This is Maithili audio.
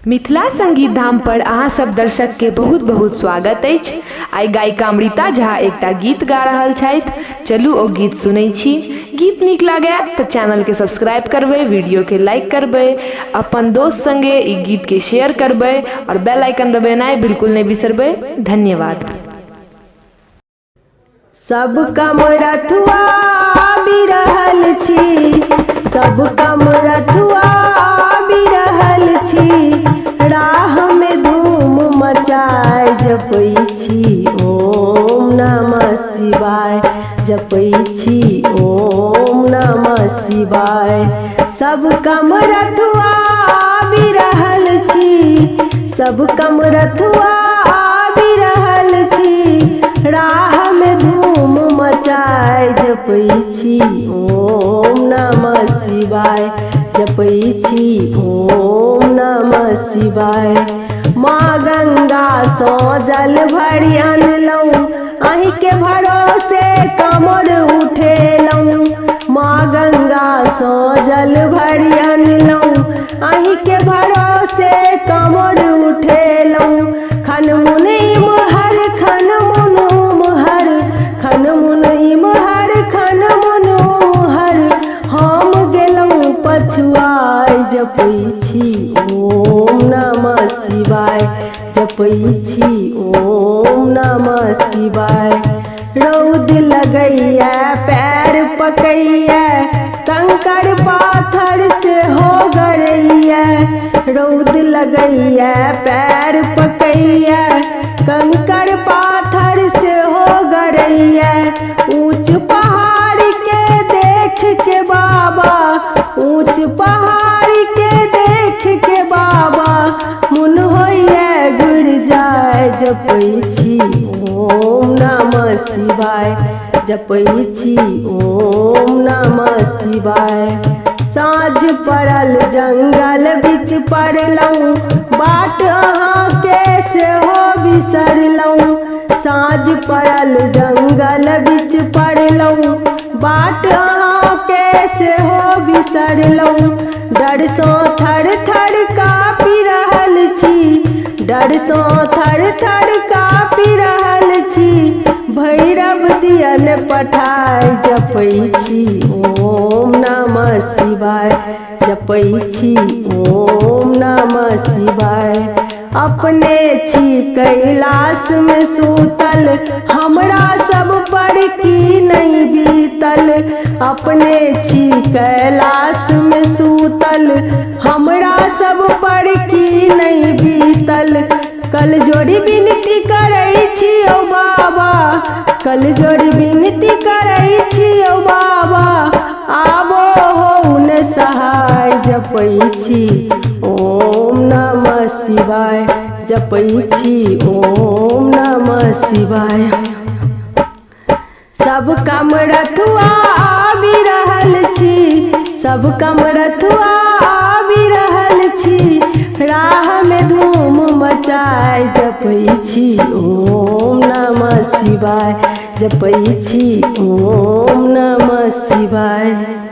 मिथिला संगीत धाम पर अहाँ सब दर्शक के बहुत बहुत स्वागत अछि। आइ गायिका अमृता झा एकटा गीत गा रहल छथि। चलू ओ गीत सुनै छी। गीत नीक लागय तऽ चैनल के सब्सक्राइब करबै, वीडियो के लाइक करबै, अपन दोस्त संगे ई गीत के शेयर करबै और बेल आइकन दबेनाइ बिल्कुल नहि बिसरबै। धन्यवाद। सब कम रथुआ आबि रहल छी, सब कम रथुआ आबि रहल छी, राह मे धूम मचाय जपै छी ओम नमः शिवाय, जपै छी ओम नमः शिवाय। सब कम रथुआ आबि रहल छी, सब कम रथुआ आबि रहल छी, राह मे धूम मचाय जपै छी ओम नमः शिवाय, जपै छी ओम नमः शिवाय। माँ गंगा सँ जल भरि अनलहुँ, अहींके भरोसे कमर उठेलहुँ। माँ गंगा सँ जल भरि अनलहुँ, अहींके भरोसे कमर उठेलहुँ। खन मुन इमहर खन मुन उमहर, खन मुन इमहर खन मुन उमहर, हम गेलहुँ पछुआय जपै छी ओम नमः शिवाय, जपै छी ओम नमः शिवाय। रौद लगैया पैर पकैया, कंकड़ पाथर सेहो गड़ैया। रौद लगैया पैर पकैया, कंकड़ पाथर सेहो गड़ैया। ऊँच पहाड़ के देख के बाबा, ऊँच पहाड़ के देख के बाबा, मन होइया गिर जाय जपै छी ओम नमः शिवाय, जपै छी ओम नमः शिवाय। साँझ पड़ल जंगल बीच पड़लहुँ, बाट अहाँके सेहो बिसरलहुँ। साँझ पड़ल जंगल बीच पड़लहुँ, बाट अहाँके सेहो बिसरलहुँ। डरसँ थर थर काँपि रहल छी, डरसँ थर थर काँपि रहल छी, भैरव दियन पठाय जपै छी ओम नमः शिवाय, जपै छी ओम नमः शिवाय। अपने छी कैलाश मे सूतल, हमरा सब पर की नहि बीतल। अपने छी कैलाश मे सूतल, हमरा सब पर की नहि बीतल। कल जोड़ी विनती करै छी ओ बाबा, कल जोड़ी विनती करै छी ओ बाबा, आबो होउ ने सहाय जपै छी ओम नमः शिवाय, जपै छी ओम नमः शिवाय। सब कम रथुआ आबि रहल छी, सब कम रथुआ आबि रहल छी, राह मे धूम मचाय जपै छी ओम नमः शिवाय, जपै छी ओम नमः शिवाय।